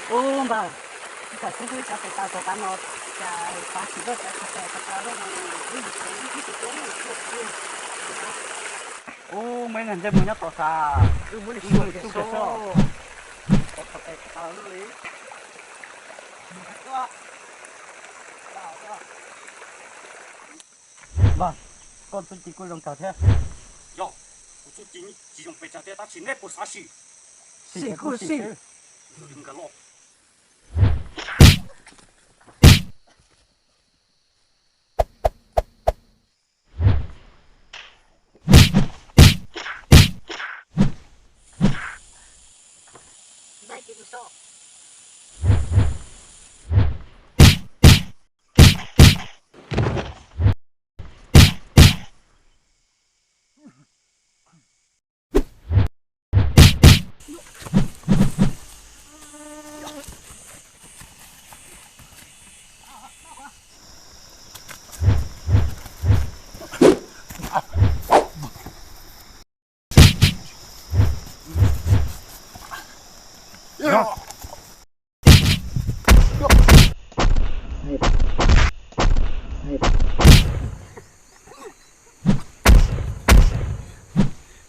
Ub npawg, koj txhob pub cov tes taw rau qab no, cas xav tsis loj cov txhais tes taw rau no, ib yam li ib tug tub tuaj. Ub, muaj ib niag ntsej muag nyob tod xav, wb muab nws xyuas txog txhais tes taw li. Npawg, koj txuj ci kuj zoo kawg thiab. Yog, kuv txuj ci tsis zoo pes tsawg thiab tab sis neb puas xav sim? Sim kuj sim. Nkag los.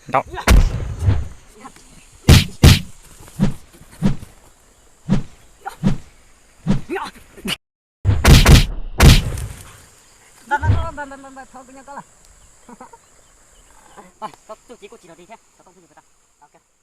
Ntau. Ntau, ntau, ntau, ntau, ntau, thov kuv nyob koj lawm. Koj txuj ci kuj tsis rau ti thiab, thov koj txuj ci puas tau?